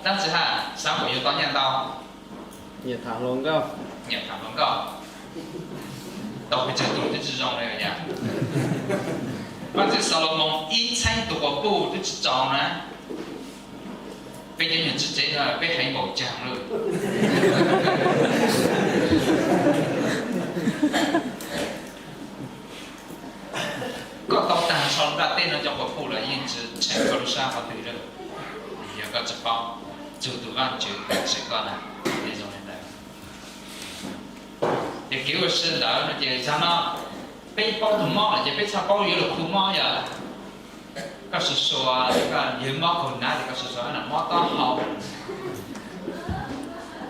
Dab tsi ha, xav kom yus tau nyaj ntau. Nyiam tham hluas nkauj. Nyiam tham hluas nkauj. Tau pes tsawg tus twb tsis zoo li yom. Vaj ntxwv Xalumoos ib txheeb tus quas puj twb tsis tsaus na. Peb cov nyuag txiv tsev no peb heev npaum cas lawm. Koj tau tag nrho nram tej no cov quas puj lawm yeej tsis tsheej koj lub sab qhov twg lawm. Yog koj tsis paub, txug tus Vaajtswv tsim koj na, zoo li ntawd. Ces kev ua si ntawd no ces zag no peb paub tus mob lawm ces peb txhaj paub yuav lug khu mob yom. Koj suav suav, koj yawg mob kaug hnav ces koj suav suav mob taub hau.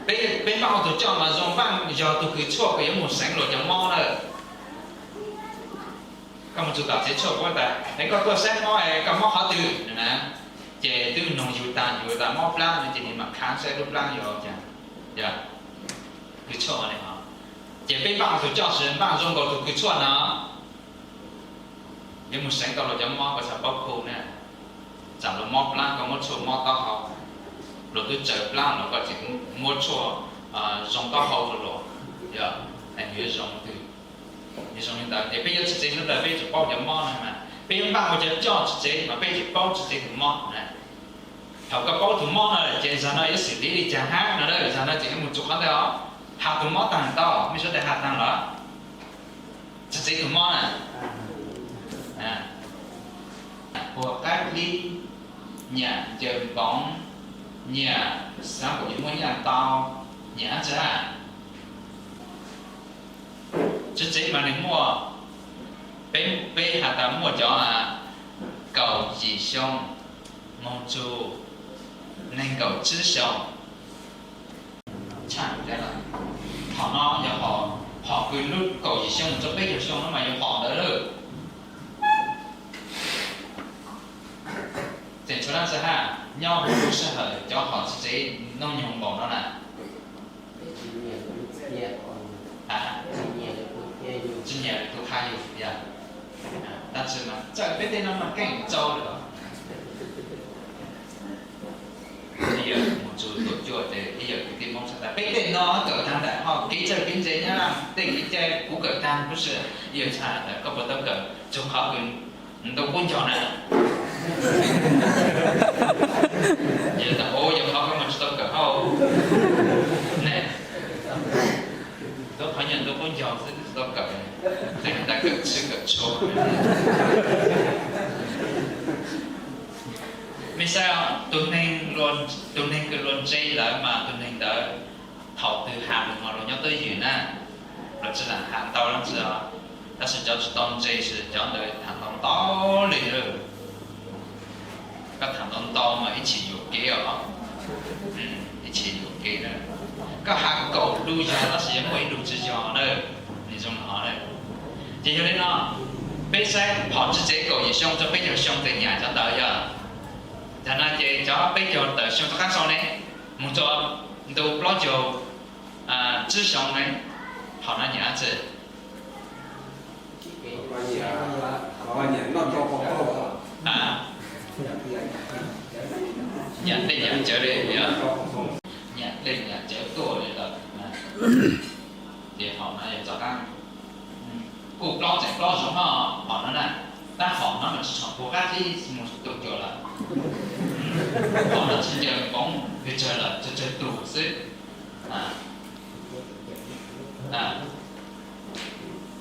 Peb, peb Vaaj ua tug coj mas zoo, Vaaj yog tug kws tshuaj kws yuav mus seev luas cov mob lawm. Koj mus txug tom tsev tshuaj puab tas es koj tuaj saib mob es koj mob qhov twg na, ces twb noog yug tag, yug tas mob plab no ces nws mam khaav saib lub plab yog cas. Kws tshuaj ua li no, ces peb Vaaj ua tug coj mas Vaaj zoo nkaus tug kws tshuaj no. Yuav mus seev tau luas cov mob koj txhaj paub khu na. Txawm luas mob plab koj muab tshuaj mob taub hau, luas twb tsaws plab los koj tseem muab tshuaj zoo taub hau rau luas, yog nws yuav zoo twg. Nws zoo li ntawd ces peb yuav txiv tsev ntawd peb tseem paub cov mob no mas peb yuav Vaaj ua cov coj txiv tsev mas peb tseem paub txiv tsev tus mob na. Thaum koj paub tus mob no lawm ces zag no yuav xwm li li cas hab no, zag no ces yuav mus txug qhov ntawd os. Has tus mob taag tau, mej suav daws has taag los? Txiv tsev tus mob na, puag qaib dib, nyam ncaws npoov, nyam xaav kom yus muaj nyaj ntau, nyam dab tsi hab? Txiv tsev mas nws muaj, peb, peb has tas muaj cov kaum yim xyoo moog txug neeg nkaum tsib xyoo. Thaum no yog hom kws lub kaum yim xyoo mus rau peb caug xyoo no mas yog hom ntawd lawm. Tseem tshuav dab tsi hab nyob huv lub sij hawm cov hom txiv tsev hnub nyoog npaum no na? Tsis nyiam lwm tus qha yus yog dab tsi mas txawm peb tej no mas keej tsau lawm. Ib yam mus txug tuam cuaj ces ib yam kwv tij Hmoob txhaj tas peb tej no kawm tag ntawm ho kev txawj kev ntse nyob tej kev cai kuv kawm tag lub sij hawm ib yam txhaj tas koj puas tau kawm txug qhov kws ntuj qub ncaug na. Yog tas ua yog qhov koj mas tsis tau kawm hauj ne. Tub qhov nyuag ntuj qub ncaug xwb tsis tau kawm, qee tas kawm tshwj kawm tshua. Mej saib, tus neeg kws luag ntse lawm mas tus neeg ntawd thaum twg has lug mas luag nyob twj ywm na, luag tsis lam has ntau dlaab tsi os. Tab sis cov tsis tau ntse ces cov ntawd tham ntau ntau li lawm. Koj tham ntau ntau mas ib txhis yuam kev os, ib txhis yuam kev na. Koj has kaum lug yog tab sis yuav muaj ib lug tsis yog na, nws zoo li hov na. Ces yog li no, peb saib hom txiv tsev kaum yim xyoo rau peb caug xyoo tes nyam cov ntawd yog, tag no ces cov peb caug tawm xyoo rov qab sau ne, mus rau ntu plaub caug tsib xyoo ne, hom no nyam dab tsi? Nyam dlej nyam cawv li, nyam dlej nyam cawv tuaj li lawm. Ces hom no yog rov qab kuj plaub tseem plaub zoo no, hom no na, tab hom no mas tsis tshua puag qab ib mus tus cuam lawm. Hom no tsis ncaws npoov pes tsawg lawm, tsawg tsawg tus xwb.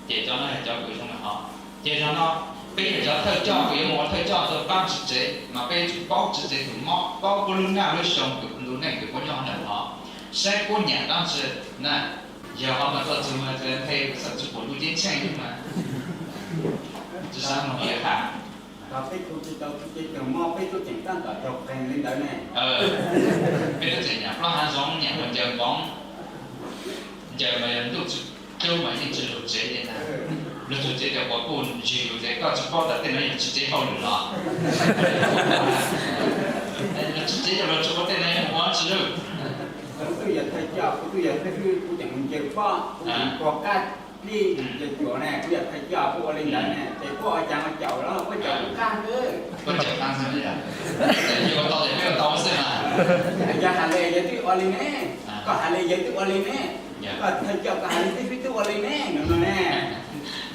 Ces cov no yog cov kws zoo li hov. Ces zag no peb yog cov thawj coj kws yuav mus ua thawj coj rau pab txiv tsev mas peb yuav tsum paub txiv tsev tus mob, paub puab lub naj lub xyoo kws ntu neej kws puab nyob ntawm hov, saib puab nyam dab tsi na. Yog qhov mas tuaj txug mas txawm nqe txawm tsis pum ntuj ceeb tsheej mas tsis xav mloog yawg has. Thaum peb khu tsis tau txiv tsev tus mob peb tub tseem tab tom raug qeeg li ntawd ne. Peb tub tseem nyam plaub hav zoov, nyam mus ncaws npoov, ncaws mas yog ntuj tsis hlub mas yeej tsis lug tsev li ntag. Lug tug tsev cov quas puj ntsig lug ces koj tsis paub tas tej no yog txiv tsev hauj lwm los? Txiv tsev cov lug tsis paub tej no yog ua tsi lawm. Kuv twb yog thawj coj, kuv twb yog thawj hwj, kuv tseem mus ncaws pob, kuv tseem puag qab. Li, cuam cuam ne, kuv yog thawj coj, kuv ua li ntawd ne, ces koj ua cas ua caum los koj caum kuv qab xwb. Koj caum qab xwb, yog tau ces peb ua tau xwb mas. Yog hais li yog twb ua li ne, koj hais li yog twb ua li ne, koj thawj coj koj hais li twb twb ua li ne no no ne.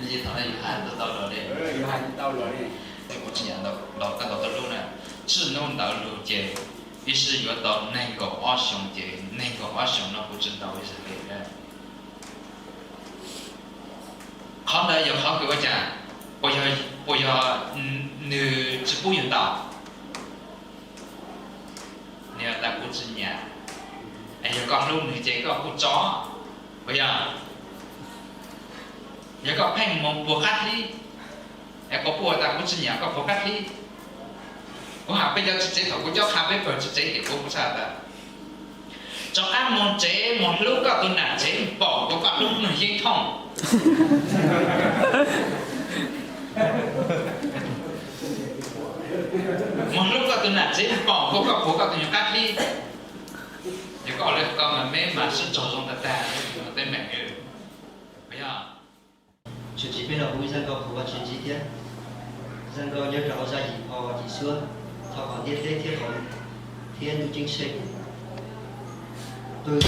Yus hais tsis tau luag li. Kuv tsis nyiam ntaus koj ntaus tau lub na. Txij hnub ntawd los ces Israel yuav tau nees nkaum ob xyoos, ces nees nkaum ob xyoos no kuv tsis ntaus Israel li. Qhov ntawd yog qhov kws ua cas? Puas yog, puas yog nws tsis pub yus ntaus? Nws tas kuv tsis nyiam. Es yog koj hlub nws ces koj kuj tso, puas yog? Yog koj pheej mus puag qab hlib, es koj puas tas kuv tsis nyiam koj puag qab hlib? Kuv hais peb cov txiv tsev, thaum kuv cob qha peb pawg txiv tsev ces kuv txhaj tas, rov qab mus tsev mus hlub koj tus nam tsev npaum nkaus koj hlub tus yeeb thooj. Mus hlub koj tus nam tsev npaum nkaus koj puag koj tus nyuag qab hlib. Yog koj ua li ko mas meb mas sib raug zoo tag tag teeb meem. Yog tshwm sim peb los hu ib zaj nkauj qhuas Vajtswv ntxiv thiab. Zaj nkauj nyob rau hauv zaj Yim Phau Yim Suab, thov kom ntiaj teb thiab qhov, thiab ntuj ceeb tsheej qw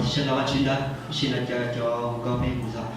Sawv daws ua tsis ntawd, tab sis lawv caw cov nkauj peb mus zog.